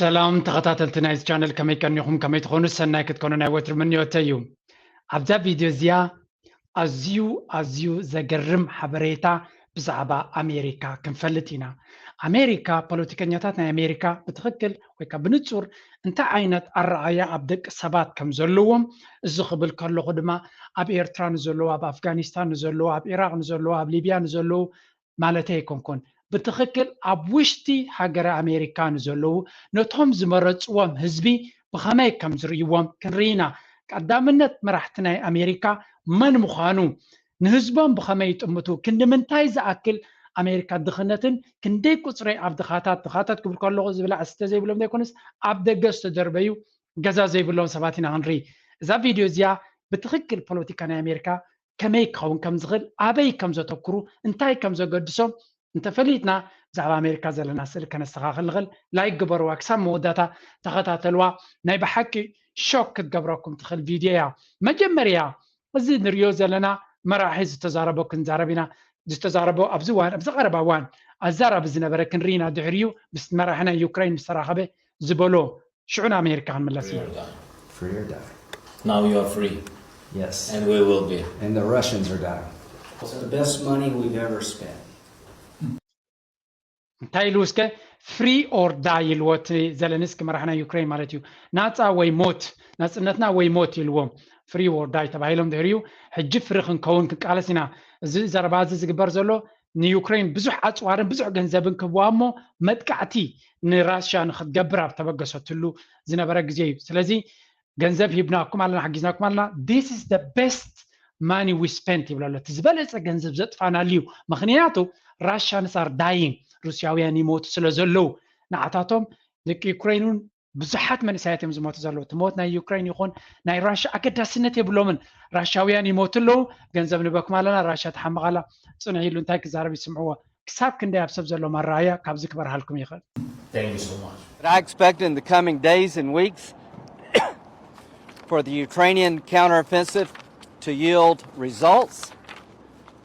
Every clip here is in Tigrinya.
ሰላም ተኸታተልቲ ናይዚ ቻነል፣ ከመይ ቀኒኹም? ከመይ ትኾኑ? ሰናይ ክትኮኑ ናይ ወትሩ ምንዮተይ እዩ። ኣብዛ ቪድዮ እዚኣ ኣዝዩ ኣዝዩ ዘገርም ሓበሬታ ብዛዕባ ኣሜሪካ ክንፈልጥ ኢና። ኣሜሪካ፣ ፖለቲከኛታት ናይ ኣሜሪካ ብትኽክል ወይ ከዓ ብንጹር እንታይ ዓይነት ኣረኣያ ኣብ ደቂ ሰባት ከም ዘለዎም፣ እዚ ክብል ከለኹ ድማ ኣብ ኤርትራ ንዘለዉ፣ ኣብ ኣፍጋኒስታን ንዘለዉ፣ ኣብ ኢራቕ ንዘለዉ፣ ኣብ ሊብያ ንዘለዉ ማለተይ ኣይኮንኩን። ብትኽክል ኣብ ውሽጢ ሃገረ ኣሜሪካ ንዘለዉ፣ ነቶም ዝመረጽዎም ህዝቢ ብኸመይ ከም ዝርእይዎም ክንርኢ ኢና። ቀዳምነት መራሕቲ ናይ ኣሜሪካ መን ምዃኑ፣ ንህዝቦም ብኸመይ ይጥምቱ፣ ክንዲ ምንታይ ዝኣክል ኣሜሪካ ድኽነትን ክንደይ ቁጽሪ ኣብ ድኻታት፣ ድኻታት ክብል ከለኹ ዝብላዕ ዝስተ ዘይብሎም ዘይኮነስ ኣብ ደገ ዝተደርበዩ ገዛ ዘይብሎም ሰባት ኢና ክንርኢ። እዛ ቪድዮ እዚኣ ብትኽክል ፖለቲካ ናይ ኣሜሪካ ከመይ ክኸውን ከም ዝኽእል፣ ኣበይ ከም ዘተኩሩ፣ እንታይ ከም ዘገድሶም እንተፈሊጥና፣ ብዛዕባ ኣሜሪካ ዘለና ስእሊ ከነስተኻኽል ንኽእል። ላይክ ግበርዋ፣ ክሳብ መወዳእታ ተኸታተልዋ። ናይ ብሓቂ ሾክ ክትገብረኩም ትኽእል ቪድዮ እያ። መጀመርያ፣ እዚ ንሪኦ ዘለና መራሒ ዝተዛረቦ ክንዛረብ ኢና። ዝተዛረቦ ኣብዚ እዋን፣ ኣብዚ ቀረባ እዋን ኣዛራቢ ዝነበረ ክንርኢ ኢና። ድሕሪኡ ምስ መራሒ ናይ ዩክሬን ምስ ተራኸበ ዝበሎ፣ ሽዑ ንኣሜሪካ ክንምለስ ኢና። Free or die. Now you are free, Yes. And we will be. And the Russians are dying. It's the best money we've ever spent. እንታይ ኢሉ እስከ? ፍሪ ኦር ዳይ ኢልዎ እቲ ዘለንስኪ መራሒ ናይ ዩክሬን ማለት እዩ። ናፃ ወይ ሞት፣ ናፅነትና ወይ ሞት ኢልዎም። ፍሪ ኦር ዳይ ተባሂሎም ድሕሪኡ ሕጂ ፍሪ ክንከውን ክንቃለስ ኢና። እዚ ዘረባ እዚ ዝግበር ዘሎ ንዩክሬን ብዙሕ ኣፅዋርን ብዙሕ ገንዘብን ክህብዋ እሞ መጥቃዕቲ ንራሽያ ንክትገብር ኣብ ተበገሰትሉ ዝነበረ ግዜ እዩ። ስለዚ ገንዘብ ሂብናኩም ኣለና፣ ሓጊዝናኩም ኣለና። This is the best money we spent ይብሎ ኣሎ። እቲ ዝበለፀ ገንዘብ ዘጥፋናሉ እዩ። ምክንያቱ Russians are dying፣ ሩስያውያን ይሞቱ ስለ ዘለዉ፣ ንዓታቶም ደቂ ዩክሬን እውን ብዙሓት መንእሰያት እዮም ዝሞቱ ዘለዉ። እቲ ሞት ናይ ዩክሬን ይኹን ናይ ራሽያ ኣገዳስነት የብሎምን። russia-ውያን ይሞቱ ኣለዉ። ገንዘብ ንበኩም ኣለና፣ ራሽያ ትሓምቕ ኣላ። ፅንሕ ኢሉ እንታይ ክዛረብ ይስምዕዎ። ክሳብ ክንደይ ኣብ ሰብ ዘሎ ማረኣያ ካብዚ ክበርሃልኩም ይኽእል። Thank you so much. But I expect in the coming days and weeks for the Ukrainian counteroffensive to yield results.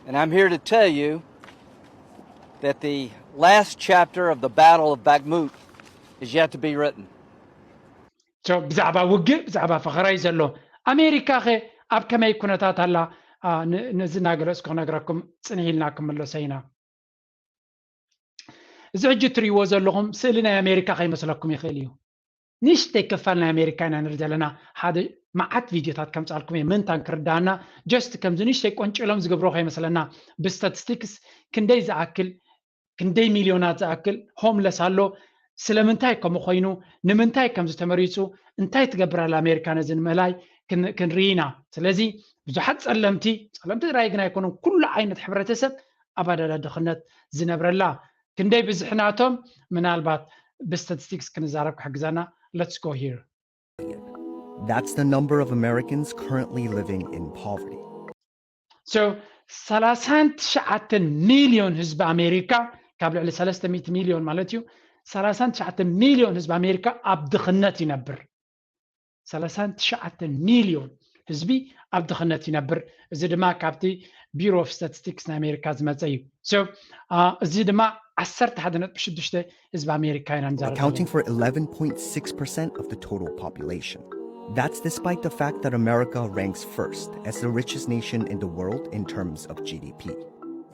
And I'm here to tell you that the last chapter of the Battle of Bakhmut is yet to be written. So ብዛዕባ ውግእ፣ ብዛዕባ ፈኸራ እዩ ዘሎ። ኣሜሪካ ኸ ኣብ ከመይ ኩነታት ኣላ? ነዚ እናገለፅኩ ክነግረኩም ፅንሕ ኢልና ክምለሶ ኢና። እዚ ሕጂ እትሪእዎ ዘለኹም ስእሊ ናይ ኣሜሪካ ከይመስለኩም ይኽእል እዩ። ንእሽተይ ክፋል ናይ ኣሜሪካ ኢና ንርኢ ዘለና። ሓደ መዓት ቪድዮታት ከምፃልኩም እየ፣ ምእንታን ክርዳኣና። just ከምዚ ንእሽተይ ቆንጭሎም ዝገብሮ ከይመስለና። ብስታቲስቲክስ ክንደይ ዝኣክል፣ ክንደይ ሚልዮናት ዝኣክል ሆምለስ ኣሎ፣ ስለምንታይ ከምኡ ኮይኑ፣ ንምንታይ ከምዚ ተመሪፁ፣ እንታይ ትገብር ኣላ ኣሜሪካ ነዚ ንምእላይ ክንርኢ ኢና። ስለዚ ብዙሓት ፀለምቲ፣ ፀለምቲ ጥራይ ግን ኣይኮኑን፣ ኩሉ ዓይነት ሕብረተሰብ ኣብ ኣደዳ ድኽነት ዝነብረላ። ክንደይ ብዝሒ ናቶም ምናልባት ብስታቲስቲክስ ክንዛረብ ክሕግዘና። Let's go here. That's the number of Americans currently living in poverty. So ሰላሳን ትሽዓተን ሚልዮን ህዝቢ ኣሜሪካ፣ ካብ ልዕሊ ሰለስተ ሚእቲ ሚልዮን ማለት እዩ፣ ሰላሳን ትሽዓተን ሚልዮን ህዝቢ ኣሜሪካ ኣብ ድኽነት ይነብር። ሰላሳን ትሽዓተን ሚልዮን ህዝቢ ኣብ ድኽነት ይነብር። እዚ ድማ ካብቲ ቢሮ ኦፍ ስታቲስቲክስ ናይ ኣሜሪካ ዝመፀ እዩ። So እዚ ድማ ዓሰርተ ሓደ ነጥቢ ሽዱሽተ ህዝቢ ኣሜሪካ ኢና ንዛረብ ዘለና። Accounting for eleven point six percent of the total population. That's despite the fact that America ranks first as the richest nation in the world in terms of G D P.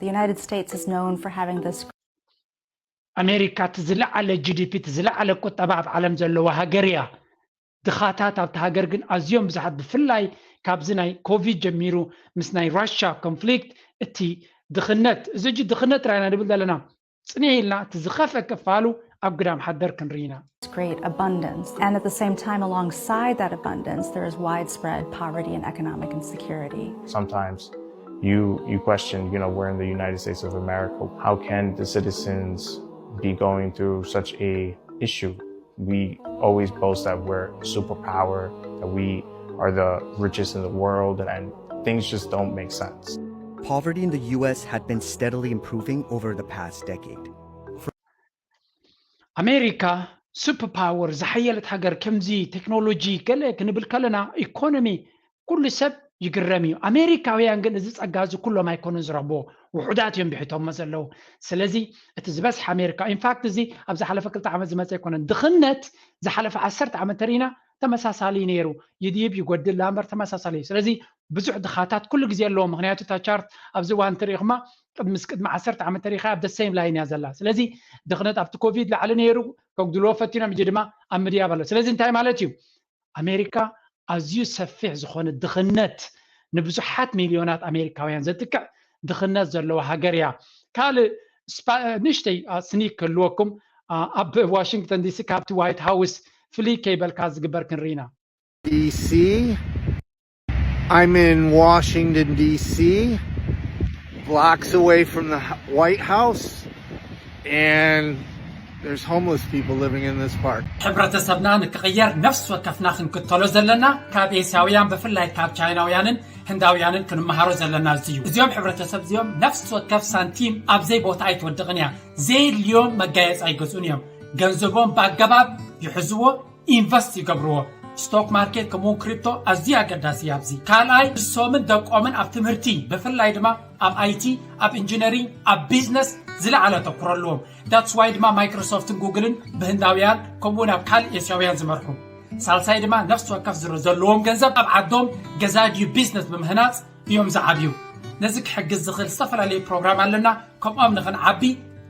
The United States is known for having this ኣሜሪካ እቲ ዝለዓለ ጂ ዲ ፒ፣ እቲ ዝለዓለ ቁጠባ ኣብ ዓለም ዘለዋ ሃገር እያ። ድኻታት ኣብቲ ሃገር ግን ኣዝዮም ብዙሓት፣ ብፍላይ ካብዚ ናይ ኮቪድ ጀሚሩ ምስ ናይ ራሽያ ኮንፍሊክት እቲ ድኽነት፣ እዚ ሕጂ ድኽነት ጥራይ ኢና ንብል ዘለና። ፅንሕ ኢልና እቲ ዝኸፍአ ክፋሉ ኣብ ግዳም ሓደር ክንርኢ ኢና። great abundance. And at the same time, alongside that abundance, there is widespread poverty and economic insecurity. Sometimes you you question, you know, we're in the United States of America. How can the citizens be going through such a issue? We always boast that we're a superpower, that we are the richest in the world, and, and things just don't make sense. Poverty in the U S had been steadily improving over the past decade. ኣሜሪካ ሱፐር ፓወር፣ ዝሓየለት ሃገር፣ ከምዚ ቴክኖሎጂ ገለ ክንብል ከለና፣ ኢኮኖሚ፣ ኩሉ ሰብ ይግረም እዩ። ኣሜሪካውያን ግን እዚ ጸጋ እዚ ኩሎም ኣይኮኑን ዝረኽብዎ፣ ውሑዳት እዮም ብሒቶሞ ዘለዉ። ስለዚ እቲ ዝበዝሐ ኣሜሪካ፣ ኢንፋክት፣ እዚ ኣብ ዝሓለፈ ክልተ ዓመት ዝመጸ ኣይኮነን። ድኽነት ዝሓለፈ ዓሰርተ ዓመት ተሪእና ተመሳሳሊ እዩ ነይሩ። ይድይብ ይጎድል ዳኣ እምበር ተመሳሳሊ እዩ። ስለዚ ብዙሕ ድኻታት ኩሉ ግዜ ኣለዎ። ምኽንያቱ እታ ቻርት ኣብዚ እዋን ተሪእኹማ፣ ቅድሚ፣ ምስ ቅድሚ ዓሰርተ ዓመት ተሪእኻ ኣብ ደሰይም ላይን እያ ዘላ። ስለዚ ድኽነት ኣብቲ ኮቪድ ላዕሊ ነይሩ፣ ከጉድልዎ ፈቲኖም፣ ሕጂ ድማ ኣብ ምድያብ ኣሎ። ስለዚ እንታይ ማለት እዩ? ኣሜሪካ ኣዝዩ ሰፊሕ ዝኾነ ድኽነት፣ ንብዙሓት ሚልዮናት ኣሜሪካውያን ዘጥቅዕ ድኽነት ዘለዋ ሃገር እያ። ካልእ ስፓ-፣ ንእሽተይ፣ አ፣ ስኒክ ክህልወኩም፣ አ፣ ኣብ ዋሽንግተን ዲሲ ካብቲ ዋይት ሃውስ ፍልይ ከይበልካ ዝግበር ክንርኢ ኢና። D C. I'm in Washington, D C, blocks away from the h- White House, and there's homeless people living in this park. ሕብረተሰብና ንክቕየር ነፍሲ ወከፍና ክንክተሎ ዘለና ካብ ኤስያውያን ብፍላይ ካብ ቻይናውያንን ህንዳውያንን ክንመሃሮ ዘለና እዚ እዩ። እዚኦም ሕብረተሰብ እዚኦም ነፍሲ ወከፍ ሳንቲም ኣብ ዘይቦታ ኣይትወድቕን እያ። ዘየድልዮም መጋየፂ ኣይገዝኡን እዮም። ገንዘቦም ብኣገባብ ይሕዝዎ፣ ኢንቨስት ይገብርዎ። ስቶክ ማርኬት ከምኡውን ክሪፕቶ ኣዝዩ ኣገዳሲ እዩ ኣብዚ። ካልኣይ ንሶምን ደቆምን ኣብ ትምህርቲ ብፍላይ ድማ ኣብ ኣይቲ፣ ኣብ ኢንጂነሪንግ፣ ኣብ ቢዝነስ ዝለዓለ ኣተኩሮ ኣለዎም። ዳትስ ዋይ ድማ ማይክሮሶፍትን ጉግልን ብህንዳውያን ከምኡውን ኣብ ካልእ ኤስያውያን ዝመርሑ። ሳልሳይ ድማ ነፍሲ ወከፍ ዝረ ዘለዎም ገንዘብ ኣብ ዓዶም ገዛ ድዩ ቢዝነስ ብምህናፅ እዮም ዝዓብዩ። ነዚ ክሕግዝ ዝኽእል ዝተፈላለዩ ፕሮግራም ኣለና። ከምኦም ንኽንዓቢ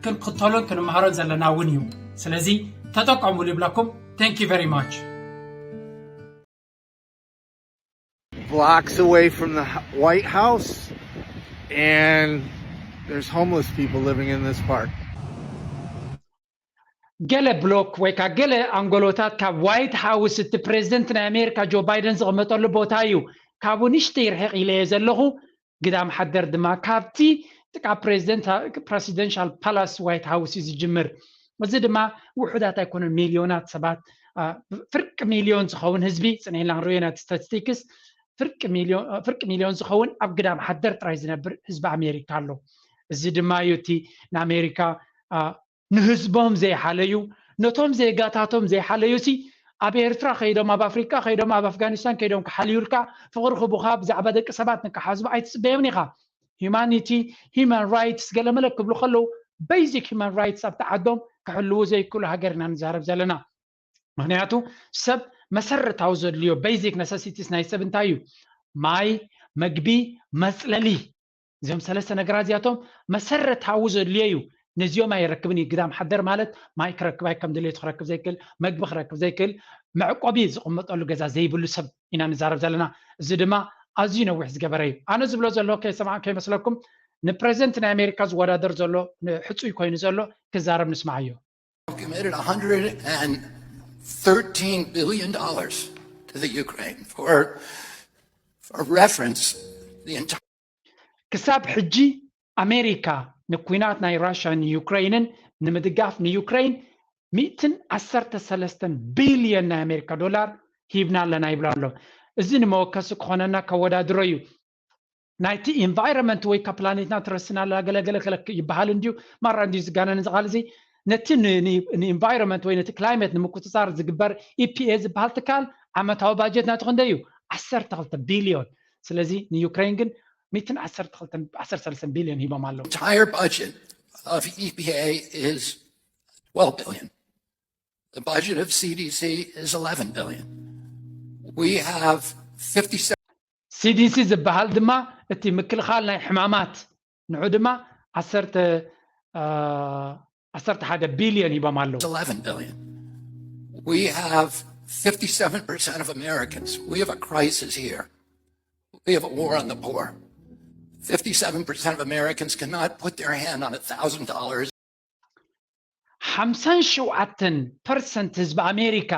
ክንክተሎን ክንመሃሮን ዘለና እውን እዩ። ስለዚ ተጠቀሙሉ ይብለኩም። Thank you very much. Blocks away from the h- White House, and there's homeless people living in this park. ገለ ብሎክ ወይ ከዓ ገለ ኣንጎሎታት ካብ ዋይት ሃውስ፣ እቲ ፕሬዚደንት ናይ ኣሜሪካ ጆ ባይደን ዝቕመጠሉ ቦታ እዩ። ካብኡ ንእሽተይ ርሕቕ ኢለ እየ ዘለኹ። ግዳም ሓደር ድማ ካብቲ ጥቃ ፕሬዚደንት፣ ፕሬሲደንሻል ፓላስ ዋይት ሃውስ እዩ ዝጅምር። እዚ ድማ ውሑዳት ኣይኮነን፣ ሚልዮናት ሰባት፣ አ፣ ፍርቂ ሚልዮን ዝኸውን ህዝቢ፣ ጽንሕ ኢልና ክንሪኦ ኢና እቲ ስታቲስቲክስ፣ ፍርቂ ሚልዮን፣ አ፣ ፍርቂ ሚልዮን ዝኸውን ኣብ ግዳም ሓደር ጥራይ ዝነብር ህዝቢ ኣሜሪካ ኣሎ። እዚ ድማ እዩ እቲ ንኣሜሪካ፣ አ፣ ንህዝቦም ዘይሓለዩ፣ ነቶም ዜጋታቶም ዘይሓለዩ ሲ ኣብ ኤርትራ ከይዶም፣ ኣብ ኣፍሪቃ ከይዶም፣ ኣብ ኣፍጋኒስታን ከይዶም ክሓልዩልካ፣ ፍቕሪ ክቡኻ፣ ብዛዕባ ደቂ ሰባት ንክሓስቡ ኣይትጽበዮም ኢኻ። ሂማኒቲ፣ ሂማን ራይትስ ገለመለ ክብሉ ከለዉ፣ ቤዚክ ሂማን ራይትስ ኣብቲ ዓዶም ክሕልዉ ዘይክእሉ ሃገር ኢና ንዛረብ ዘለና። ምኽንያቱ ሰብ መሰረታዊ ዘድልዮ ቤዚክ ነሰሲቲስ ናይ ሰብ እንታይ እዩ? ማይ፣ መግቢ፣ መጽለሊ። እዚኦም ሰለስተ ነገራት እዚኣቶም መሰረታዊ ዘድልዮ እዩ። ነዚኦም ኣይረክብን እዩ። ግዳም ሓደር ማለት ማይ ክረክብ ኣይ-፣ ከም ድሌቱ ክረክብ ዘይክእል፣ መግቢ ክረክብ ዘይክእል፣ መዕቆቢ ዝቕመጠሉ ገዛ ዘይብሉ ሰብ ኢና ንዛረብ ዘለና። እዚ ድማ ኣዝዩ ነዊሕ ዝገበረ እዩ። ኣነ ዝብሎ ዘለኹ ከይሰማዕ ከይመስለኩም፣ ንፕሬዚደንት ናይ ኣሜሪካ ዝወዳደር ዘሎ፣ ንሕጹይ ኮይኑ ዘሎ ክዛረብ ንስማዓዮ። Committed one hundred and thirteen billion dollars to the Ukraine. For, for reference, the entire ክሳብ ሕጂ ኣሜሪካ ንኲናት ናይ ራሽያን ዩክሬንን ንምድጋፍ ንዩክሬን ሚእትን ዓሰርተ ሰለስተን ቢልዮን ናይ ኣሜሪካ ዶላር ሂብና ኣለና ይብሉ ኣሎ። እዚ ንመወከሲ ክኾነና ከወዳድሮ እዩ። ናይቲ ኢንቫይሮንመንት ወይ ካብ ፕላኔትና ትረስና ኣላ ገለገለ ከለክ ይበሃል እንድዩ፣ ማራ እንድዩ ዝጋነን እዚ ቃል እዚ። ነቲ ን-፣ ን-፣ ንኢንቫይሮንመንት ወይ ነቲ ክላይመት ንምቁጽጻር ዝግበር ኢ ፒ ኤ ዝበሃል ትካል ዓመታዊ ባጀት ናቱ ክንደይ እዩ? ዓሰርተ ክልተ ቢልዮን። ስለዚ ንዩክሬን ግን ሚእትን ዓሰርተ ክልተን፣ ዓሰርተ ሰለስተን ቢልዮን ሂቦም ኣለዉ። entire budget of E P A is twelve billion. The budget of C D C is eleven billion. We have fifty-seven ሲ ዲ ሲ ዝበሃል ድማ እቲ ምክልኻል ናይ ሕማማት ንዑ ድማ ዓሰርተ፣ አ፣ ዓሰርተ ሓደ ቢልዮን ሂቦም ኣለዉ። eleven billion. We have fifty-seven percent of Americans. We have a crisis here. We have a war on the poor. Fifty-seven percent of Americans cannot put their hand on a thousand dollars. ሓምሳን ሸውዓተን ፐርሰንት ህዝቢ ኣሜሪካ፣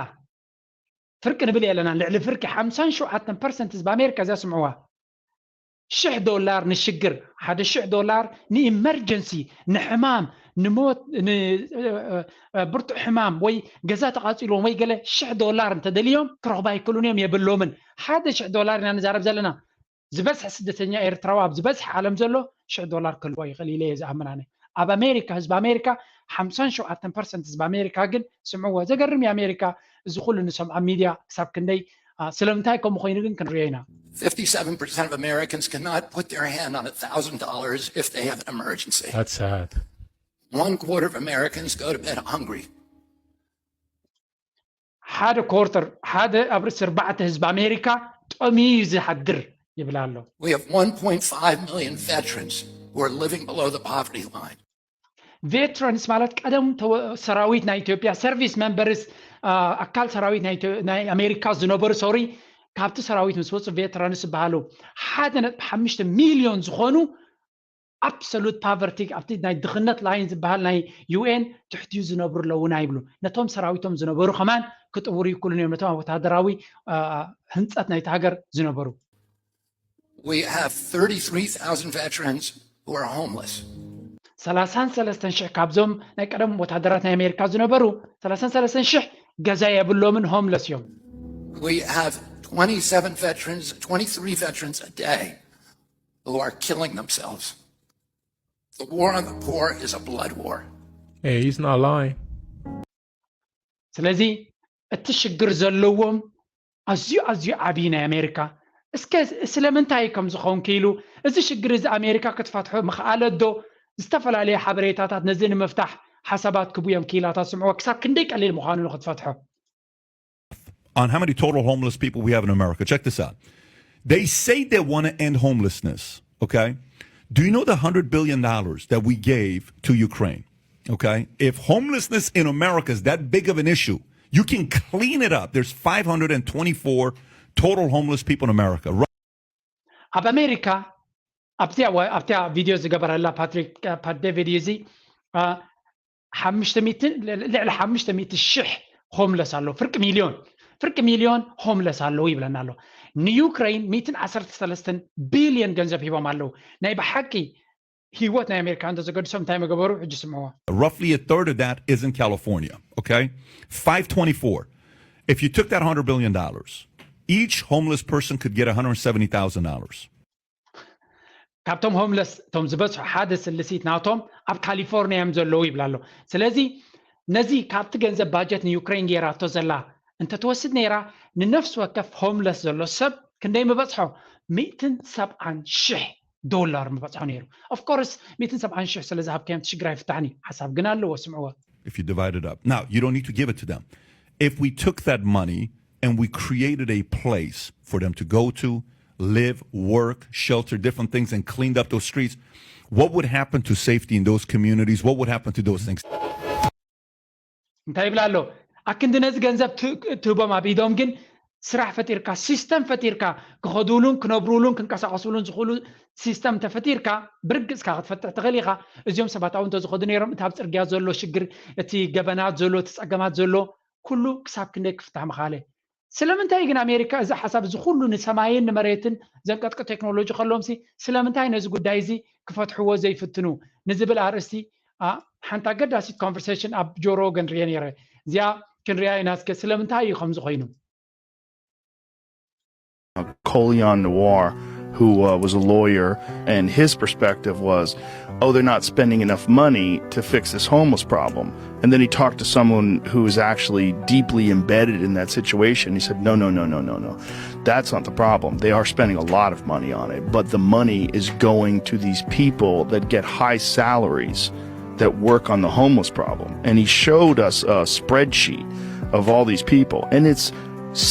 ፍርቂ ንብል የለና፣ ልዕሊ ፍርቂ ሓምሳን ሸውዓተን ፐርሰንት ህዝቢ ኣሜሪካ እዚኣ ስምዕዋ። ሽሕ ዶላር ንሽግር፣ ሓደ ሽሕ ዶላር ንኢመርጀንሲ፣ ንሕማም፣ ንሞት፣ ን-፣ እ፣ እ፣ ብርቱዕ ሕማም ወይ ገዛ ተቓጺልዎም ወይ ገለ ሽሕ ዶላር እንተደልዮም ክረኽቡ ኣይክእሉን እዮም፣ የብሎምን። ሓደ ሽሕ ዶላር ኢና ንዛረብ ዘለና። ዝበዝሐ ስደተኛ ኤርትራዊ ኣብ ዝበዝሐ ዓለም ዘሎ ሽሕ ዶላር ክህልዎ ይኽእል ኢለ እየ ዝኣምን ኣነ። ኣብ ኣሜሪካ፣ ህዝቢ ኣሜሪካ ሓምሳን ሸውዓተን ፐርሰንት ህዝቢ ኣሜሪካ ግን ስምዕዎ፣ ዘገርም እዩ። ኣሜሪካ እዚ ኩሉ ንሰምዖ ሚድያ ክሳብ ክንደይ ስለምንታይ ከምኡ ኮይኑ ግን ክንሪኦ ኢና። Fifty-seven percent of Americans cannot put their hand on a thousand dollars if they have an emergency. That's sad. One quarter of Americans go to bed hungry. ሓደ ኮርተር ሓደ ኣብ ርእሲ ኣርባዕተ ህዝቢ ኣሜሪካ ጠምዩ እዩ ዝሓድር ይብል ኣሎ። We have one point five million veterans who are living below the poverty line. ቬትራንስ ማለት ቀደም ሰራዊት ናይ ኢትዮጵያ ሰርቪስ መንበርስ ኣካል ሰራዊት ናይ ኣሜሪካ ዝነበሩ ሶሪ ካብቲ ሰራዊት ምስ ወፁ ቬትራንስ ዝበሃሉ ሓደ ነጥቢ ሓሙሽተ ሚሊዮን ዝኾኑ ኣብሶሉት ፓቨርቲ ኣብቲ ናይ ድኽነት ላይን ዝበሃል ናይ ዩ ኤን ትሕትኡ ዝነብሩ ኣለውና ይብሉ። ነቶም ሰራዊቶም ዝነበሩ ከማን ክጥውሩ ይክእሉን እዮም። ነቶም ኣብ ወታደራዊ ህንፀት ናይቲ ሃገር ዝነበሩ We have thirty-three thousand veterans who are homeless. ሰላሳን ሰለስተን ሽሕ ካብዞም ናይ ቀደም ወታደራት ናይ ኣሜሪካ ዝነበሩ ሰላሳን ሰለስተን ሽሕ ገዛ የብሎምን ሆምለስ እዮም። We have twenty-seven veterans, twenty-three veterans a day who are killing themselves. The war on the poor is a blood war. Hey, he's not lying. ስለዚ እቲ ሽግር ዘለዎም ኣዝዩ ኣዝዩ ዓብዪ ናይ ኣሜሪካ እስከ ስለምንታይ ከም ዝኸውን ክኢሉ እዚ ሽግር እዚ ኣሜሪካ ክትፈትሖ ምኽኣለት ዶ? ዝተፈላለዩ ሓበሬታታት ነዚ ንምፍታሕ ሓሳባት ክቡ እዮም ክኢላታት ስምዕዎ ክሳብ ክንደይ ቀሊል ምዃኑ ንክትፈትሖ on how many total homeless people we have in America. Check this out. They say they want to end homelessness, okay? Do you know the hundred billion dollars that we gave to Ukraine? Okay? If homelessness in America is that big of an issue, you can clean it up. There's five hundred and twenty-four total homeless people in America. ኣብ ኣሜሪካ ኣብቲያ ቪዲዮ ዝገበረላ ፓትሪክ ፓት ዴቪድ እዚ ልዕሊ ሓሙሽተ ሚእቲ ሽሕ ሆምለስ ኣሎ። ፍርቂ ሚልዮን ፍርቂ ሚልዮን ሆምለስ ኣለዉ ይብለና ኣሎ። ንዩክረይን ሚእትን ዓሰርተ ሰለስተን ቢልዮን ገንዘብ ሂቦም ኣለዉ። ናይ ብሓቂ ህይወት ናይ ኣሜሪካ እንተ ዘገድሶም እንታይ መገበሩ? ሕጂ ስምዕዎ። Roughly a third of that is in California, okay? Five twenty-four. If you took that hundred billion dollars, each homeless person could get a hundred seventy thousand dollars. ካብቶም ሆምለስ እቶም ዝበዝሑ ሓደ ስልሲት ናቶም ኣብ ካሊፎርኒያ እዮም ዘለዉ ይብላ ኣሎ። ስለዚ ነዚ ካብቲ ገንዘብ ባጀት ንዩክሬን ገይራቶ ዘላ እንተትወስድ ነይራ ንነፍሲ ወከፍ ሆምለስ ዘሎ ሰብ ክንደይ ምበፅሖ? ሚእትን ሰብዓን ሽሕ ዶላር ምበፅሖ ነይሩ። ኦፍኮርስ ሚእትን ሰብዓን ሽሕ ስለ ዝሃብካዮም ትሽግር ኣይፍታሕን እዩ። ሓሳብ ግን ኣለዎ፣ ስምዕዎ። If you divide it up. Now, you don't need to give it to them. If we took that money and we created a place for them to go to, live, work, shelter, different things, and cleaned up those streets, what would happen to safety in those communities? What would happen to those things? እንታይ ይብላ ኣሎ? ኣክንዲ ነዚ ገንዘብ ትህቦም ኣብ ኢዶም ግን ስራሕ ፈጢርካ ሲስተም ፈጢርካ ክኸዱሉን ክነብሩሉን ክንቀሳቀሱሉን ዝኽእሉ ሲስተም ተፈጢርካ ብርግፅካ ክትፈጥሕ ትኽእል ኢኻ። እዚኦም ሰባት ኣብኡ እንተዝኸዱ ነይሮም እቲ ኣብ ፅርግያ ዘሎ ሽግር እቲ ገበናት ዘሎ እቲ ፀገማት ዘሎ ኩሉ ክሳብ ክንደይ ክፍታሕ ምኻለ። ስለምንታይ ግን ኣሜሪካ እዚ ሓሳብ እዚ ኩሉ ንሰማይን ንመሬትን ዘንቀጥቅጥ ቴክኖሎጂ ከለዎም ሲ ስለምንታይ ነዚ ጉዳይ እዚ ክፈትሕዎ ዘይፍትኑ ንዝብል ኣርእስቲ ሓንቲ ኣገዳሲት ኮንቨርሴሽን ኣብ ጆሮ ወገን ርየ ነይረ። እዚኣ ክንሪያ ኢና እስከ ስለምንታይ እዩ ከምዚ ኮይኑ። Colion Noir, who uh, was a lawyer, and his perspective was, oh, they're not spending enough money to fix this homeless problem. And then he talked to someone who is actually deeply embedded in that situation. He said, no, no, no, no, no, no. That's not the problem. They are spending a lot of money on it, but the money is going to these people that get high salaries that work on the homeless problem. And he showed us a spreadsheet of all these people, and it's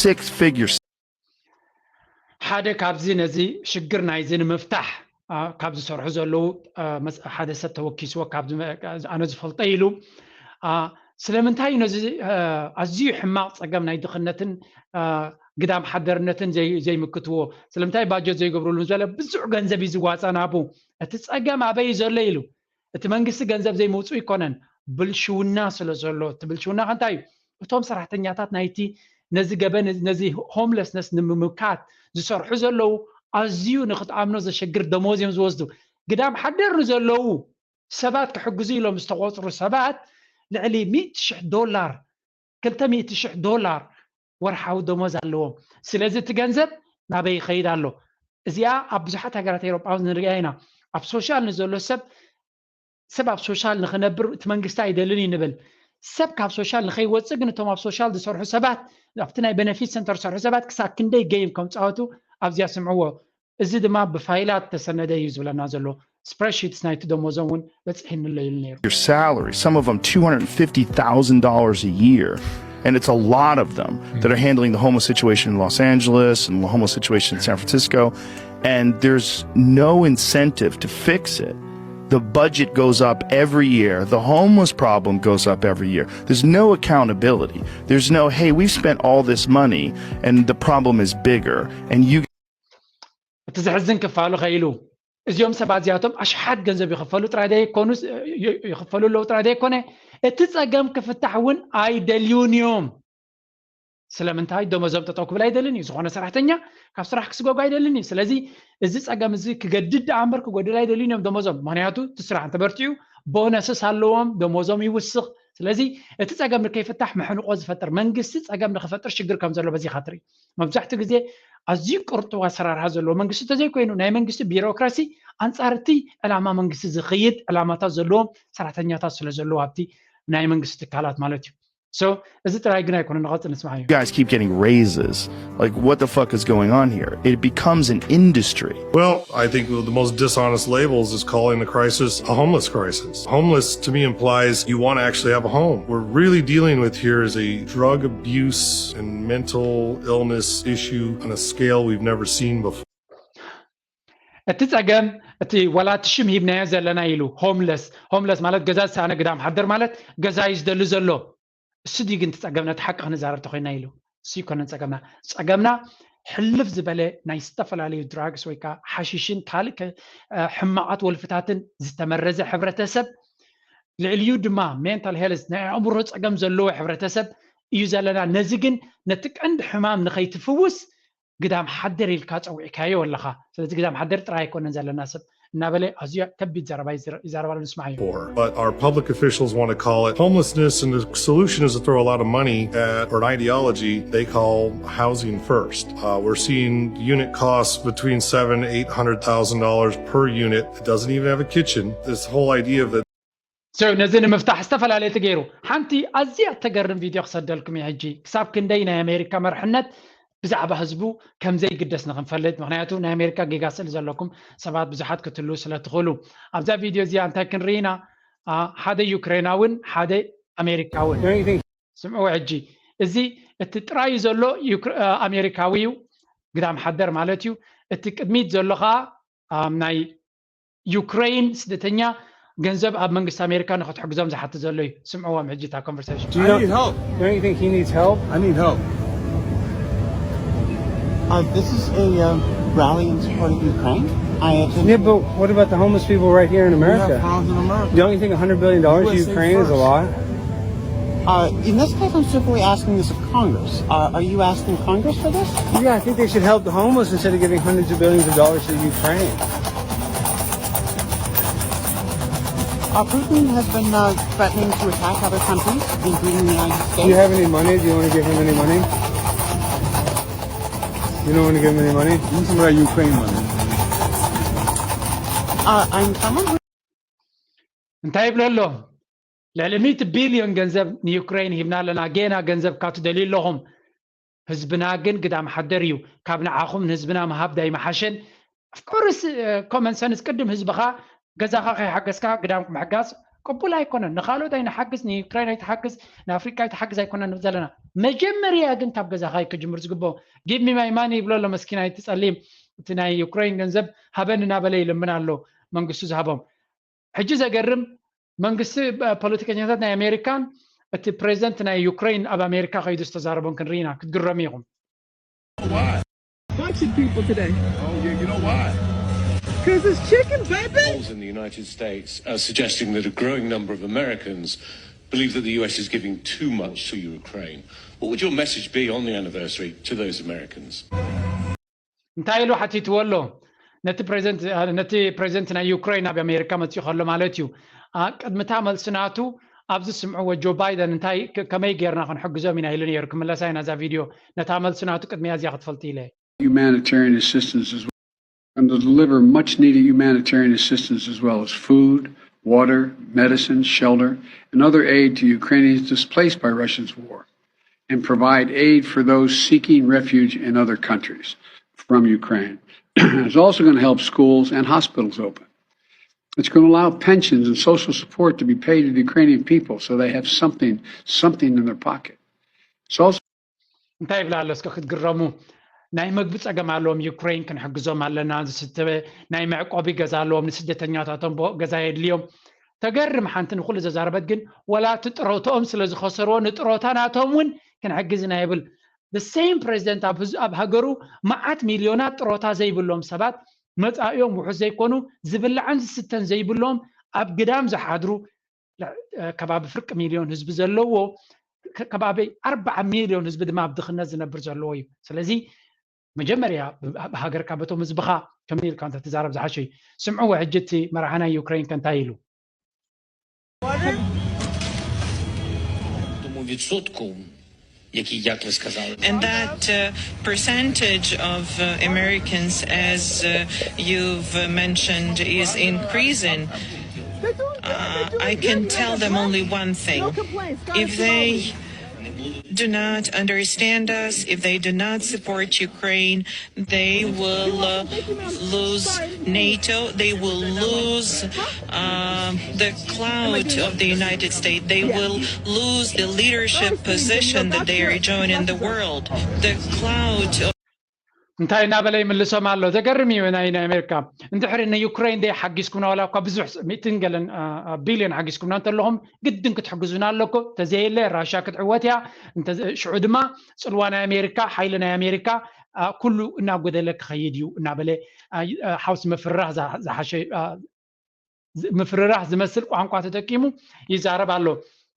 six figures. ሓደ ካብዚ ነዚ ሽግር ናይዚ ንምፍታሕ ካብ ዝሰርሑ ዘለዉ ሓደ ሰብ ተወኪስዎ ኣነ ዝፈልጠ ኢሉ ስለምንታይ እዩ ነዚ ኣዝዩ ሕማቕ ፀገም ናይ ድኽነትን ግዳም ሓደርነትን ዘይምክትዎ? ስለምንታይ ባጀት ዘይገብሩሉ ዝበለ ብዙሕ ገንዘብ እዩ ዝዋፃ ናቡ። እቲ ፀገም ኣበይ እዩ ዘሎ ኢሉ እቲ መንግስቲ ገንዘብ ዘይምውፅኡ ይኮነን ብልሽውና ስለ ዘሎ እቲ ብልሽውና ከንታይ እዩ? እቶም ሰራሕተኛታት ናይቲ ነዚ ገበን ነዚ ሆምለስነስ ንምምካት ዝሰርሑ ዘለዉ ኣዝዩ ንክትኣምኖ ዘሸግር ደሞዝ እዮም ዝወስዱ። ግዳም ሓደር ንዘለዉ ሰባት ክሕግዙ ኢሎም ዝተቆፅሩ ሰባት ልዕሊ ሚእቲ ሽሕ ዶላር ክልተ ሚእቲ ሽሕ ዶላር ወርሓዊ ደሞዝ ኣለዎም። ስለዚ እቲ ገንዘብ ናበይ ይኸይድ ኣሎ? እዚኣ ኣብ ብዙሓት ሃገራት ኤሮጳ ንሪኣ ኢና። ኣብ ሶሻል ንዘሎ ሰብ ሰብ ኣብ ሶሻል ንክነብር እቲ መንግስቲ ኣይደልን እዩ ንብል። ሰብ ካብ ሶሻል ንኸይወፅእ ግን እቶም ኣብ ሶሻል ዝሰርሑ ሰባት ኣብቲ ናይ ቤነፊት ሰንተር ዝሰርሑ ሰባት ክሳብ ክንደይ ገይም ከም ፃወቱ ኣብዚኣ ስምዕዎ። እዚ ድማ ብፋይላት ተሰነደ እዩ ዝብለና ዘሎ። ስፕረድሺትስ ናይቲ ደሞዞም እውን በፂሒንሎ ኢሉ ነይሩ። Your salary, some of them two hundred fifty thousand dollars a year. And it's a lot of them that are handling the homeless situation in Los Angeles and the homeless situation in San Francisco. And there's no incentive to fix it. The budget goes up every year. The homeless problem goes up every year. There's no accountability. There's no, hey, we've spent all this money and the problem is bigger. And you እቲ ዘሕዝን ክፋሉ ከይሉ እዚኦም ሰባት እዚኣቶም ኣሽሓት ገንዘብ ይኽፈሉ ጥራይ ዘይኮኑ ይኽፈሉ ኣለዉ ጥራይ ዘይኮነ እቲ ጸገም ክፍታሕ እውን ኣይደልዩን እዮም። ስለምንታይ ደሞዞም ጠጠው ክብል ኣይደልን እዩ። ዝኾነ ሰራሕተኛ ካብ ስራሕ ክስጎጎ ኣይደልን እዩ። ስለዚ እዚ ጸገም እዚ ክገድድ ደኣ እምበር ክጎድል ኣይደልዩን እዮም ደሞዞም። ምክንያቱ እቲ ስራሕ እንተበርቲዑ ቦነስስ ኣለዎም፣ ደሞዞም ይውስኽ። ስለዚ እቲ ጸገም ንከይፍታሕ መሕንቆ ዝፈጥር መንግስቲ ጸገም ንክፈጥር ሽግር ከም ዘሎ በዚኻ ትርኢ። መብዛሕትኡ ግዜ ኣዝዩ ቅርጡው ኣሰራርሓ ዘለዎ መንግስቲ እንተዘይኮይኑ ናይ መንግስቲ ቢሮክራሲ ኣንጻር እቲ ዕላማ መንግስቲ ዝኸይድ ዕላማታት ዘለዎም ሰራሕተኛታት ስለ ዘለዎ ኣብቲ ናይ መንግስቲ ትካላት ማለት እዩ። So እዚ ጥራይ ግን ኣይኮነ ንቐጽል ንስማዕ እዩ። You guys keep getting raises. Like, what the fuck is going on here? It becomes an industry. Well, I think the most dishonest labels is calling the crisis a homeless crisis. Homeless to me implies you want to actually have a home. What we're really dealing with here is a drug abuse and mental illness issue on a scale we've never seen before. እቲ ጸገም እቲ ወላ እቲ ሽም ሂብናዮ ዘለና ኢሉ ሆምለስ ሆምለስ ማለት ገዛ ዝሰኣነ ግዳም ሓደር ማለት ገዛ እዩ ዝደሊ ዘሎ። እሱ ድዩ ግን እቲ ጸገምና? እቲ ሓቂ ክንዛረብ ተኮይና ኢሉ እሱ ይኮነን ጸገምና። ጸገምና ሕልፍ ዝበለ ናይ ዝተፈላለዩ ድራግስ ወይ ከዓ ሓሽሽን ካልእ ሕማቓት ወልፍታትን ዝተመረዘ ሕብረተሰብ፣ ልዕሊኡ ድማ ሜንታል ሄልስ ናይ ኣእምሮ ጸገም ዘለዎ ሕብረተሰብ እዩ ዘለና። ነዚ ግን ነቲ ቀንዲ ሕማም ንኸይትፍውስ ግዳም ሓደር ኢልካ ጸዊዕካዮ ኣለኻ። ስለዚ ግዳም ሓደር ጥራይ ኣይኮነን ዘለና ሰብ እናበለ ኣዝዩ ከቢድ ዘረባ ይዛረባሉ ንስማዕ እዩ። But our public officials want to call it homelessness, and the solution is to throw a lot of money at an ideology they call housing first. Uh, we're seeing unit costs between seven, eight hundred thousand dollars per unit. It doesn't even have a kitchen. This whole idea that So ነዚ ንምፍታሕ ዝተፈላለየ ተገይሩ። ሓንቲ ኣዝያ ተገርም ቪድዮ ክሰደልኩም እየ ሕጂ። ክሳብ ክንደይ ናይ ኣሜሪካ መርሕነት ብዛዕባ ህዝቡ ከም ዘይግደስ ንኽንፈልጥ፣ ምኽንያቱ ናይ ኣሜሪካ ጌጋ ስእሊ ዘለኩም ሰባት ብዙሓት ክትህሉ ስለ ትኽእሉ። ኣብዛ ቪድዮ እዚኣ እንታይ ክንርኢ ኢና? ሓደ ዩክሬናውን ሓደ ኣሜሪካውን። ስምዕዎ ሕጂ፣ እዚ እቲ ጥራይ ዘሎ ኣሜሪካዊ እዩ፣ ግዳም ሓደር ማለት እዩ። እቲ ቅድሚት ዘሎ ኸዓ ናይ ዩክሬን ስደተኛ ገንዘብ ኣብ መንግስቲ ኣሜሪካ ንክትሕግዞም ዝሓትት ዘሎ እዩ። ስምዕዎም ሕጂ እታ ኮንቨርሴሽን። I need help. Don't you think he needs help? I need help. Uh, this is a uh, rally in support of Ukraine. I attend. Yeah, but what about the homeless people right here in We have America? problems in America. Don't you think a hundred billion dollars to U S A Ukraine is a first. lot? Uh, in this case, I'm simply asking this of Congress. Uh, are you asking Congress for this? Yeah, I think they should help the homeless instead of giving hundreds of billions of dollars to Ukraine. Uh, Putin has been uh, threatening to attack other countries, including the United Do you States. Have any money? Do you want to give him any money? You don't want to give him any money? This is about Ukraine money. Uh, I'm someone who እንታይ ይብሎ ኣሎ? ልዕሊ ሚእቲ ቢልዮን ገንዘብ ንዩክሬን ሂብና ኣለና፣ ጌና ገንዘብ ካብ ትደልዩ ኣለኹም። ህዝብና ግን ግዳም ሓደር እዩ። ካብ ንዓኹም ንህዝብና ምሃብ ዳይመሓሸን። Of course, common sense፣ ቅድም ህዝብኻ ገዛኻ ከይሓገዝካ ግዳም ምሕጋዝ ቅቡል ኣይኮነን። ንኻልኦት ኣይንሓግዝ፣ ንዩክሬን ኣይትሓግዝ፣ ንኣፍሪቃ ኣይትሓግዝ ኣይኮነን ንብል ዘለና። መጀመርያ ግን ካብ ገዛኻ እዩ ክጅምር ዝግብኦ። Give me my money ይብሎ ኣሎ መስኪናይ እቲ ጸሊም። እቲ ናይ ዩክሬን ገንዘብ ሃበኒ እናበለ ይልምን ኣሎ መንግስቱ ዝሃቦም። ሕጂ ዘገርም መንግስቲ ፖለቲከኛታት ናይ ኣሜሪካን እቲ ፕሬዚደንት ናይ ዩክሬን ኣብ ኣሜሪካ ከይዱ ዝተዛረቦም ክንርኢ ኢና። ክትግረሙ ኢኹም። Bunch of people today. Oh, yeah, you know why? Because it's chicken, baby. Polls in the United States are suggesting that a growing number of Americans believe that the U S is giving too much to Ukraine. What would your message be on the anniversary to those Americans? እንታይ ኢሉ ሓቲትዎ ኣሎ? ነቲ ፕሬዚደንት ነቲ ፕሬዚደንት ናይ ዩክሬን ኣብ ኣሜሪካ መፂኡ ከሎ ማለት እዩ። ቅድምታ መልሲ ናቱ ኣብዚ ስምዕዎ። ጆ ባይደን እንታይ ከመይ ጌርና ክንሕግዞም ኢና ኢሉ ነይሩ። ክምለሳ ኢና እዛ ቪድዮ። ነታ መልሲ ናቱ ቅድሚያ እዚኣ ክትፈልጡ ኢለ። Humanitarian assistance as well, and to deliver much needed humanitarian assistance as well as food, water, medicine, shelter, and other aid to Ukrainians displaced by Russia's war, and provide aid for those seeking refuge in other countries from Ukraine. It's also going to help schools and hospitals open. It's going to allow pensions and social support to be paid to the Ukrainian people so they have something, something in their pocket. It's also እንታይ ይብላ ኣሎ እስከ ክትግረሙ። ናይ መግቢ ጸገም ኣለዎም፣ ዩክሬን ክንሕግዞም ኣለና። ዝስተ ናይ መዕቆቢ ገዛ ኣለዎም፣ ንስደተኛታቶም ቦ- ገዛ የድልዮም። ተገርም ሓንቲ ንኩሉ ዘዛረበት ግን፣ ወላ እቲ ጥሮትኦም ስለ ዝኸሰርዎ ንጥሮታ ናቶም እውን ክንሕግዝ ኢና ይብል። The same president ኣብ ህዝ- ኣብ ሃገሩ መዓት ሚልዮናት ጥሮታ ዘይብሎም ሰባት፣ መጻኢኦም ውሑስ ዘይኮኑ፣ ዝብላዕን ዝስተን ዘይብሎም፣ ኣብ ግዳም ዝሓድሩ፣ ለ- ከባቢ ፍርቂ ሚልዮን ህዝቢ ዘለዎ፣ ከ- ከባቢ ኣርባዓ ሚልዮን ህዝቢ ድማ ኣብ ድኽነት ዝነብር ዘለዎ እዩ። ስለዚ መጀመርያ ብ- ብሃገርካ በቶም ህዝብኻ ከመይ ኢልካ እንተ ትዛረብ ዝሓሸ እዩ። ስምዕዎ ሕጂ እቲ መራሒ ናይ ዩክሬን ከ እንታይ ኢሉ? Тому відсотку, який, як ви сказали, And that uh, percentage of uh, Americans, as uh, you've uh, mentioned, is increasing. Uh, I can tell them only one thing. If they do not understand us, if they do not support Ukraine, they will uh, lose NATO, they will lose uh, the clout of the United States, they will lose the leadership position that they are enjoying in the world. The clout of እንታይ እናበለ ይምልሶም ኣሎ። ዘገርም እዩ። ናይ ናይ ኣሜሪካ እንድሕሪ ንዩክሬን ደይ ሓጊዝኩምና፣ ዋላ እኳ ብዙሕ ሚእትን ገለን ቢልዮን ሓጊዝኩምና እንተለኹም፣ ግድን ክትሕግዙና ኣለኩ። ተዘየለ ራሽያ ክትዕወት እያ። ሽዑ ድማ ጽልዋ ናይ ኣሜሪካ፣ ሓይሊ ናይ ኣሜሪካ ኩሉ እናጎደለ ክኸይድ እዩ እናበለ ሓውስ ምፍርራህ ዝሓሸ ምፍርራህ ዝመስል ቋንቋ ተጠቂሙ ይዛረብ ኣሎ።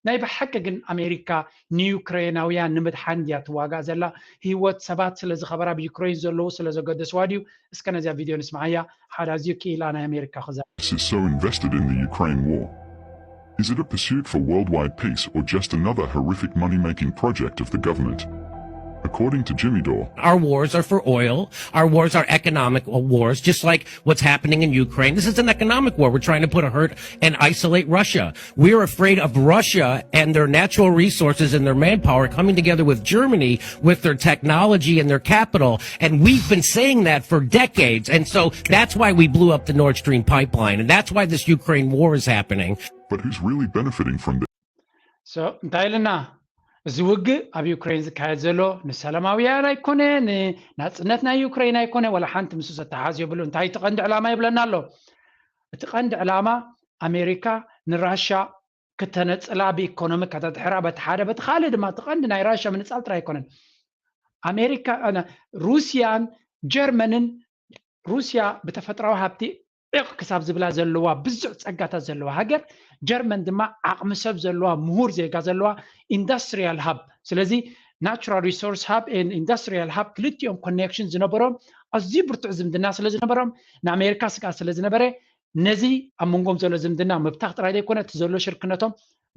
ናይ ብሓቂ ግን ኣሜሪካ ንዩክሬናውያን ንምድሓን ድያ ትዋጋእ ዘላ? ህይወት ሰባት ስለ ዝኸበራ፣ ብዩክሬን ዘለዉ ስለ ዘገደስዋ ድዩ? እስከ ነዚኣ ቪድዮ ንስምዓያ። ሓደ ኣዝዩ ክኢላ ናይ ኣሜሪካ ክዛረብ። Is so invested in the Ukraine war? Is it a pursuit for worldwide peace or just another horrific money-making project of the government? According to Jimmy Dore, Our wars are for oil. Our wars are economic wars, just like what's happening in Ukraine. This is an economic war. We're trying to put a hurt and isolate Russia. We're afraid of Russia and their natural resources and their manpower coming together with Germany with their technology and their capital. And we've been saying that for decades. And so that's why we blew up the Nord Stream pipeline. And that's why this Ukraine war is happening. But who's really benefiting from this? So እንታይ ኢልና? እዚ ውግእ ኣብ ዩክሬን ዝካየድ ዘሎ ንሰላማውያን ኣይኮነ፣ ንናጽነት ናይ ዩክሬን ኣይኮነ፣ ወላ ሓንቲ ምስ ዘተሓዝ የብሉ። እንታይ እቲ ቀንዲ ዕላማ ይብለና ኣሎ? እቲ ቀንዲ ዕላማ ኣሜሪካ ንራሻ ክተነጽላ ብኢኮኖሚ ከተድሕራ በቲ ሓደ፣ በቲ ካልእ ድማ እቲ ቀንዲ ናይ ራሻ ምንጻል ጥራይ ኣይኮነን። ኣሜሪካ፣ ሩስያን ጀርመንን፣ ሩስያ ብተፈጥራዊ ሃብቲ ዕቕ ክሳብ ዝብላ ዘለዋ ብዙሕ ጸጋታት ዘለዋ ሃገር፣ ጀርመን ድማ ዓቕሚ ሰብ ዘለዋ፣ ምሁር ዜጋ ዘለዋ ኢንዱስትሪያል ሃብ። ስለዚ ናቹራል ሪሶርስ ሃብ፣ ኢንዱስትሪያል ሃብ፣ ክልቲኦም ኮኔክሽን ዝነበሮም፣ ኣዝዩ ብርቱዕ ዝምድና ስለ ዝነበሮም፣ ንኣሜሪካ ስግኣት ስለ ዝነበረ፣ ነዚ ኣብ መንጎም ዘሎ ዝምድና ምብታኽ ጥራይ ዘይኮነ፣ እቲ ዘሎ ሽርክነቶም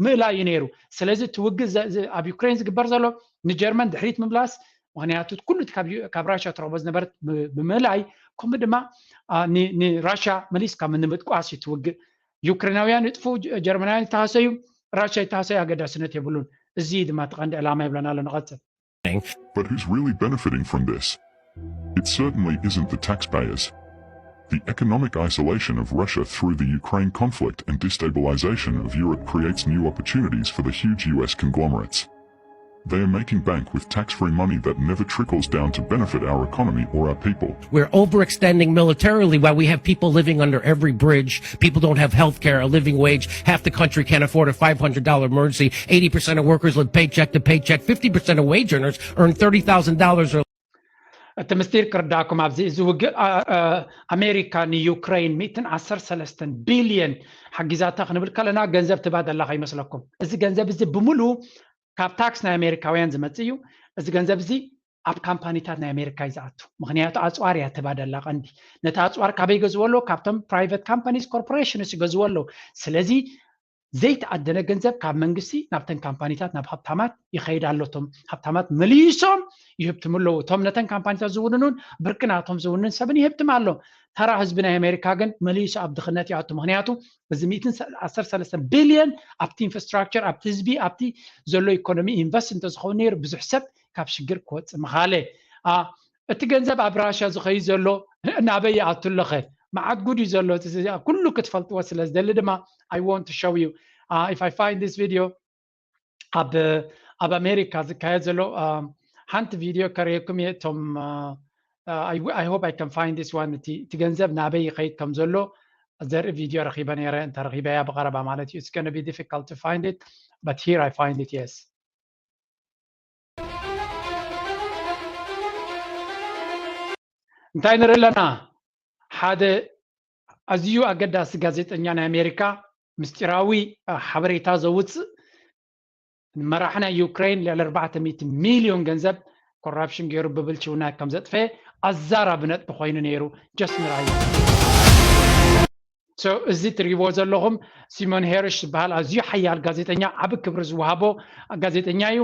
ምእላይ እዩ ነይሩ። ስለዚ እቲ ውግእ ኣብ ዩክሬን ዝግበር ዘሎ ንጀርመን ድሕሪት ምምላስ፣ ምክንያቱ ኩሉ ካብ ራሽያ ትረክቦ ዝነበረት ብምእላይ፣ ከምኡ ድማ ንራሽያ መሊስካ ንምጥቋስ እዩ እቲ ውግእ። ዩክሬናውያን ይጥፉ፣ ጀርመናውያን ይተሃሰዩ፣ ራሽያ ይተሃሰዩ ኣገዳስነት የብሉን። እዚ ድማ እቲ ቀንዲ ዕላማ ይብለና ኣሎ። ንቐጽል። But who's really benefiting from this? It certainly isn't the taxpayers. The economic isolation of Russia through the Ukraine conflict and destabilization of Europe creates new opportunities for the huge U S conglomerates. They are making bank with tax-free money that never trickles down to benefit our economy or our people. We're overextending militarily while we have people living under every bridge. People don't have health care, a living wage. Half the country can't afford a five hundred dollars emergency. Eighty percent of workers live paycheck to paycheck. Fifty percent of wage earners earn thirty thousand dollars or እቲ ምስጢር ክርዳኩም ኣብዚ፣ እዚ ውግእ ኣሜሪካ ንዩክሬን ሚእትን ዓሰርተ ሰለስተን ቢልዮን ሓጊዛታ ክንብል ከለና፣ ገንዘብ ትባ ደላ ከይመስለኩም። እዚ ገንዘብ እዚ ብምሉ ካብ ታክስ ናይ ኣሜሪካውያን ዝመጽእ እዩ። እዚ ገንዘብ እዚ ኣብ ካምፓኒታት ናይ ኣሜሪካ እዩ ዝኣቱ። ምክንያቱ ኣጽዋር እያ ትባ ደላ ቀንዲ። ነቲ ኣጽዋር ካበይ ይገዝዎ ኣለዉ? ካብቶም ፕራይቨት ካምፓኒስ፣ ኮርፖሬሽንስ ይገዝዎ ኣለዉ። ስለዚ ዘይተኣደነ ገንዘብ ካብ መንግስቲ ናብተን ካምፓኒታት ናብ ሃብታማት ይኸይድ ኣሎ። እቶም ሃብታማት መሊሶም ይህብትሙ ኣለዉ። እቶም ነተን ካምፓኒታት ዝውንኑን ብርቂ ናቶም ዝውንን ሰብን ይህብትም ኣሎ። ተራ ህዝቢ ናይ ኣሜሪካ ግን መሊሱ ኣብ ድኽነት ይኣቱ። ምክንያቱ እዚ ሚእትን ዓሰርተ ሰለስተ ቢልዮን ኣብቲ ኢንፍራስትራክቸር፣ ኣብቲ ህዝቢ፣ ኣብቲ ዘሎ ኢኮኖሚ ኢንቨስት እንተዝኸውን ነይሩ ብዙሕ ሰብ ካብ ሽግር ክወፅእ ምኻለ። እቲ ገንዘብ ኣብ ራሻ ዝኸይድ ዘሎ ናበይ ይኣቱ ኣለኸ? መዓት ጉድ እዩ ዘሎ። ኩሉ ክትፈልጥዎ ስለ ዝደሊ ድማ I want to show you if I find this video ኣብ ኣብ ኣሜሪካ ዝካየድ ዘሎ ሓንቲ ቪድዮ ከርእየኩም እየ። እቶም I hope I can find this one። እቲ ገንዘብ ናበይ ይኸይድ ከም ዘሎ ዘርኢ ቪድዮ ረኺበ ነይረ። እንተረኺበያ ብቐረባ ማለት እዩ። It's gonna be difficult to find it, but here I find it, yes. እንታይ ንርኢ ኣለና? ሓደ ኣዝዩ ኣገዳሲ ጋዜጠኛ ናይ ኣሜሪካ፣ ምስጢራዊ ሓበሬታ ዘውፅእ፣ ንመራሒ ናይ ዩክሬን ልዕሊ ኣርባዕተ ሚእቲ ሚልዮን ገንዘብ ኮራፕሽን ገይሩ ብብልሽውና ከም ዘጥፈየ ኣዛራቢ ነጥቢ ኮይኑ ነይሩ። ጀስት ንርኣዮ። እዚ ትሪእዎ ዘለኹም ሲሞን ሄርሽ ዝበሃል ኣዝዩ ሓያል ጋዜጠኛ፣ ዓቢ ክብሪ ዝወሃቦ ጋዜጠኛ እዩ።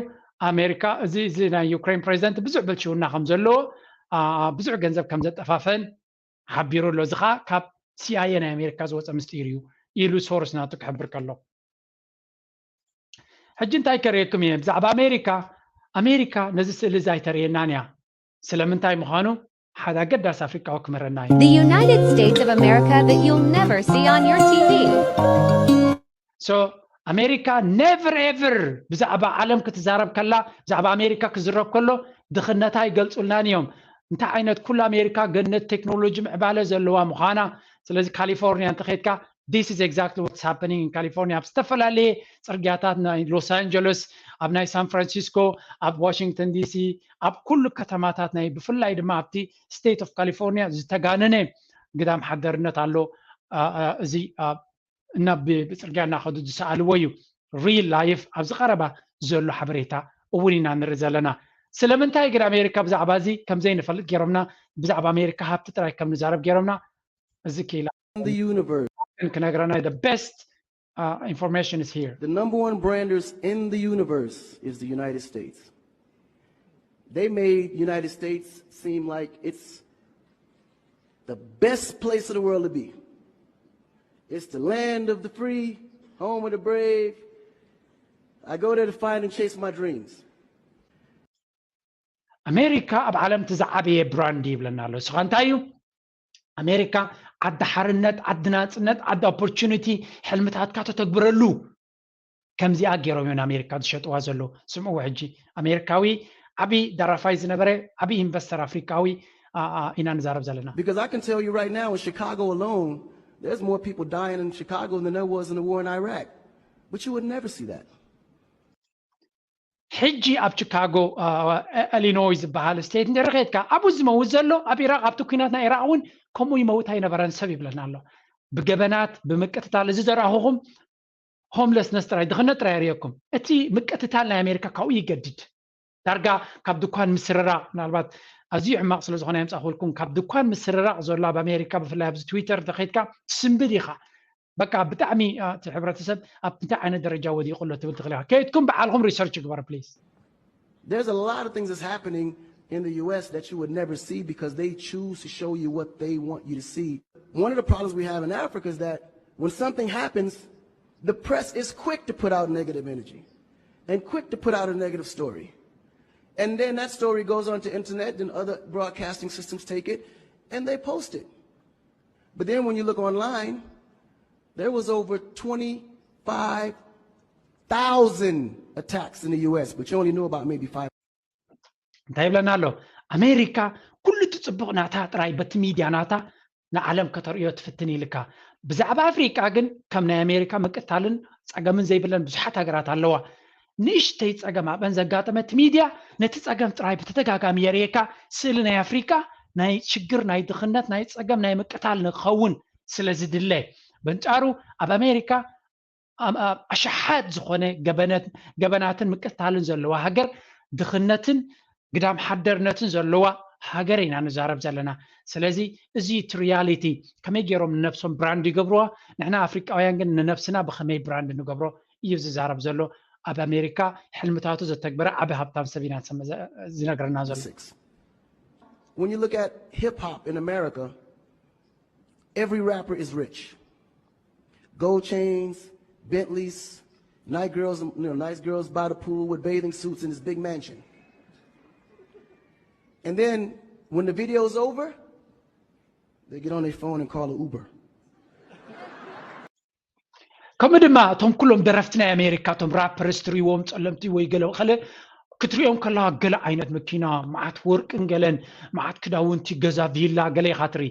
ኣሜሪካ እዚ እዚ ናይ ዩክሬን ፕሬዚደንት ብዙሕ ብልሽውና ከም ዘለዎ፣ ብዙሕ ገንዘብ ከም ዘጠፋፈን ሓቢሩ ኣሎ። እዚ ከዓ ካብ ሲኣይኤ ናይ ኣሜሪካ ዝወፀ ምስጢር እዩ ኢሉ ሶርስ ናቱ ክሕብር ከሎ። ሕጂ እንታይ ከርእየኩም እየ ብዛዕባ ኣሜሪካ? ኣሜሪካ ነዚ ስእሊ እዚ ኣይተርእየናን እያ። ስለምንታይ ምዃኑ ሓደ ኣገዳሲ ኣፍሪቃዊ ክምህረና እዩ። The United States of America that you'll never see on your T V. So ኣሜሪካ never ever ብዛዕባ ዓለም ክትዛረብ ከላ፣ ብዛዕባ ኣሜሪካ ክዝረብ ከሎ ድኽነታ ይገልጹልናን እዮም። እንታይ ዓይነት ኩሉ ኣሜሪካ ገነት ቴክኖሎጂ ምዕባለ ዘለዋ ምዃና። ስለዚ ካሊፎርኒያ እንተኸድካ this is exactly what's happening in California። ኣብ ዝተፈላለየ ጽርግያታት ናይ ሎስ ኣንጀለስ፣ ኣብ ናይ ሳን ፍራንሲስኮ፣ ኣብ ዋሽንግተን ዲሲ፣ ኣብ ኩሉ ከተማታት ናይ ብፍላይ ድማ ኣብቲ ስቴት ኦፍ ካሊፎርኒያ ዝተጋነነ ግዳም ሓደርነት ኣሎ። እዚ እና ብፅርግያ እናኸዱ ዝሰኣልዎ እዩ። ሪል ላይፍ ኣብዚ ቀረባ ዘሎ ሓበሬታ እውን ኢና ንርኢ ዘለና። ስለምንታይ ግን ኣሜሪካ ብዛዕባ እዚ ከምዘይንፈልጥ ገይሮምና፣ ብዛዕባ ኣሜሪካ ሃብቲ ጥራይ ከም ንዛረብ ገይሮምና እዚ ክኢላ ክነግረና the best information is here. The number one branders in the universe is the United States. They made United States seem like it's the best place in the world to be. It's the land of the free, home of the brave. I go there to find and chase my dreams. ኣሜሪካ ኣብ ዓለም እቲ ዝዓበየ ብራንድ ይብለና ኣሎ። ንስኻ እንታይ እዩ? ኣሜሪካ ዓዲ ሓርነት፣ ዓዲ ናፅነት፣ ዓዲ ኦፖርቹኒቲ፣ ሕልምታትካ ተተግብረሉ። ከምዚኣ ገይሮም እዮም ኣሜሪካ ዝሸጥዋ ዘለዉ። ስምዕዎ ሕጂ ኣሜሪካዊ ዓብዪ ደራፋይ ዝነበረ ዓብዪ ኢንቨስተር ኣፍሪካዊ ኢና ንዛረብ ዘለና። Because I can tell you right now in Chicago alone there's more people dying in Chicago than there was in the war in Iraq. But you would never see that. ሕጂ ኣብ ቺካጎ ኢሊኖይ ዝበሃል ስቴት እንድሕር ከድካ ኣብኡ ዝመውት ዘሎ ኣብ ኢራቅ ኣብቲ ኩናት ናይ ኢራቅ እውን ከምኡ ይመውት ኣይነበረን ሰብ ይብለና ኣሎ። ብገበናት ብምቅትታል እዚ ዘረኣኹኹም ሆምለስነስ ጥራይ ድኽነት ጥራይ የርእየኩም። እቲ ምቅትታል ናይ ኣሜሪካ ካብኡ ይገድድ። ዳርጋ ካብ ድኳን ምስርራቕ ምናልባት ኣዝዩ ሕማቕ ስለ ዝኾነ የምፃእኩልኩም። ካብ ድኳን ምስርራቕ ዘሎ ኣብ ኣሜሪካ ብፍላይ ኣብዚ ትዊተር እንተኸድካ ትስንብድ ኢኻ። በቃ ብጣዕሚ እቲ ሕብረተሰብ ኣብ እንታይ ዓይነት ደረጃ ወዲቑ ኣሎ ትብል ትኽእል ኢኻ። ከይድኩም በዓልኹም ሪሰርች ግበሩ ፕሊዝ። There's a lot of things that's happening in the U S that you would never see because they choose to show you what they want you to see. One of the problems we have in Africa is that when something happens, the press is quick to put out negative energy and quick to put out a negative story. And then that story goes on to internet and other broadcasting systems take it and they post it. But then when you look online, there was over twenty-five thousand attacks in the U S, but you only knew about maybe five. እንታይ ይብለና ኣሎ? ኣሜሪካ ኩሉ እቲ ፅቡቕ ናታ ጥራይ በቲ ሚድያ ናታ ንዓለም ከተርእዮ ትፍትን ኢልካ። ብዛዕባ ኣፍሪቃ ግን ከም ናይ ኣሜሪካ ምቅታልን ፀገምን ዘይብለን ብዙሓት ሃገራት ኣለዋ። ንእሽተይ ፀገም ኣብአን ዘጋጠመ እቲ ሚድያ ነቲ ፀገም ጥራይ ብተደጋጋሚ የርእየካ። ስእሊ ናይ ኣፍሪቃ ናይ ሽግር፣ ናይ ድኽነት፣ ናይ ፀገም፣ ናይ ምቅታል ንክኸውን ስለ ዝድለ። በንጻሩ ኣብ ኣሜሪካ ኣሽሓት ዝኾነ ገበናትን ምቅታልን ዘለዋ ሃገር፣ ድኽነትን ግዳም ሓደርነትን ዘለዋ ሃገር ኢና ንዛረብ ዘለና። ስለዚ እዚ እቲ ሪያሊቲ ከመይ ገይሮም ንነብሶም ብራንድ ይገብርዋ፣ ንሕና ኣፍሪቃውያን ግን ንነብስና ብኸመይ ብራንድ ንገብሮ እዩ ዝዛረብ ዘሎ። ኣብ ኣሜሪካ ሕልምታቱ ዘተግበረ ዓቢ ሃብታም ሰብ ኢና ዝነግረና ዘሎ። When you look at hip hop in America, every rapper is rich. Gold chains, Bentleys, nice girls, you know, nice girls by the pool with bathing suits in this big mansion. And then when the video is over, they get on their phone and call an Uber. ከምኡ ድማ እቶም ኩሎም ደረፍቲ ናይ ኣሜሪካ እቶም ራፐርስ ትሪእዎም ጸለምቲ ወይ ገለ ከለ ክትሪኦም ከለካ ገለ ዓይነት መኪና፣ መዓት ወርቅን ገለን፣ መዓት ክዳውንቲ፣ ገዛ፣ ቪላ ገለ ኢካ ትርኢ።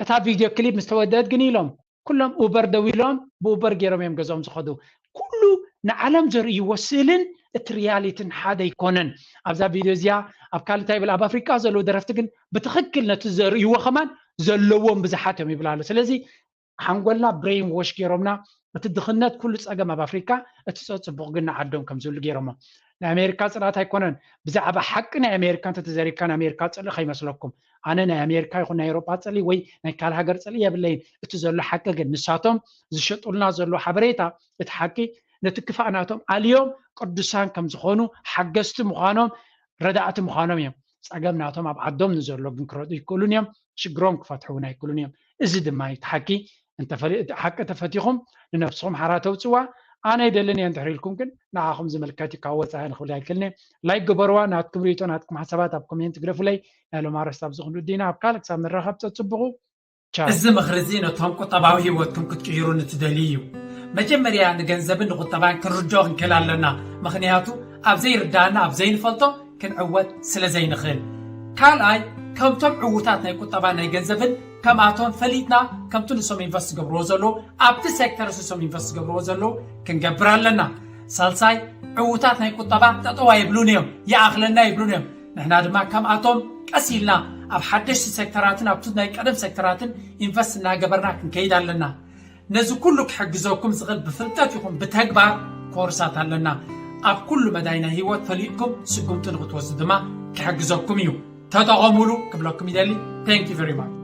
እታ ቪድዮ ክሊፕ ምስ ተወደአት ግን ኢሎም ኩሎም ኡበር ደው ኢሎም ብኡበር ገይሮም እዮም ገዝኦም ዝኸዱ። ኩሉ ንዓለም ዘርእይዎ ስእልን እቲ ሪያሊትን ሓደ ኣይኮነን። ኣብዛ ቪድዮ እዚኣ ኣብ ካልእ እንታይ ይብል፣ ኣብ ኣፍሪቃ ዘለዉ ደረፍቲ ግን ብትኽክል ነቲ ዘርእይዎ ከማን ዘለዎም ብዙሓት እዮም ይብል ኣሎ። ስለዚ ሓንጎልና ብሬን ዎሽ ገይሮምና። እቲ ድኽነት ኩሉ ጸገም ኣብ ኣፍሪካ፣ እቲ ጸጽቡቕ ግን ንዓዶም ከም ዝብሉ ገይሮሞ። ናይ ኣሜሪካ ጽልኣት ኣይኮነን። ብዛዕባ ሓቂ ናይ ኣሜሪካ እንተተዘሪብካ ናይ ኣሜሪካ ጽልኢ ከይመስለኩም። ኣነ ናይ ኣሜሪካ ይኹን ናይ ኤውሮጳ ጽልኢ ወይ ናይ ካልእ ሃገር ጽልኢ የብለይን። እቲ ዘሎ ሓቂ ግን ንሳቶም ዝሸጡልና ዘሎ ሓበሬታ እቲ ሓቂ ነቲ ክፋእ ናቶም ኣልዮም ቅዱሳን ከም ዝኾኑ ሓገዝቲ ምዃኖም ረዳእቲ ምዃኖም እዮም። ጸገም ናቶም ኣብ ዓዶም ንዘሎ ግን ክረድኡ ይክእሉን እዮም። ሽግሮም ክፈትሑ እውን ኣይክእሉን እዮም። እዚ ድማ እዩ እቲ ሓቂ። እንተፈሊ- እቲ ሓቂ ተፈቲኹም ንነብስኹም ሓራ ተውፅዋ። ኣነ ኣይደልን እየ እንድሕር ኢልኩም ግን ንዓኹም ዝምልከት እዩ። ካብ ወፃኢ ንክብል ኣይክእልን እየ። ላይክ ግበርዋ። ናትኩም ርእይቶ ናትኩም ሓሳባት ኣብ ኮሜንት ግደፉለይ። ናይ ሎም ኣረስት ኣብዚ ክንዱ ዲና ኣብ ካልእ ክሳብ ንራኸብ ፀፅብቑ። ቻው። እዚ ምኽሪ እዚ ነቶም ቁጠባዊ ህይወትኩም ክትቅይሩ ንትደልዩ እዩ። መጀመርያ ንገንዘብን ንቁጠባን ክንርድኦ ክንክእል ኣለና። ምኽንያቱ ኣብ ዘይርዳእና ኣብ ዘይንፈልጦ ክንዕወት ስለ ዘይንኽእል። ካልኣይ ከምቶም ዕዉታት ናይ ቁጠባ ናይ ገንዘብን ከምኣቶም ፈሊጥና ከምቲ ንሶም ኢንቨስት ዝገብርዎ ዘለዉ ኣብቲ ሴክተር ንሶም ኢንቨስት ዝገብርዎ ዘለዉ ክንገብር ኣለና። ሳልሳይ ዕዉታት ናይ ቁጠባ ጠጠው ኣይብሉን እዮም፣ ይኣኽለና ይብሉን እዮም። ንሕና ድማ ከምኣቶም ቀስ ኢልና ኣብ ሓደሽቲ ሴክተራትን ኣብቲ ናይ ቀደም ሴክተራትን ኢንቨስት እናገበርና ክንከይድ ኣለና። ነዚ ኩሉ ክሕግዘኩም ዝኽእል ብፍልጠት ይኹን ብተግባር ኮርሳት ኣለና። ኣብ ኩሉ መዳይ ናይ ህይወት ፈሊጥኩም ስጉምቲ ንክትወስዱ ድማ ክሕግዘኩም እዩ። ተጠቐሙሉ ክብለኩም ይደሊ። Thank you very much።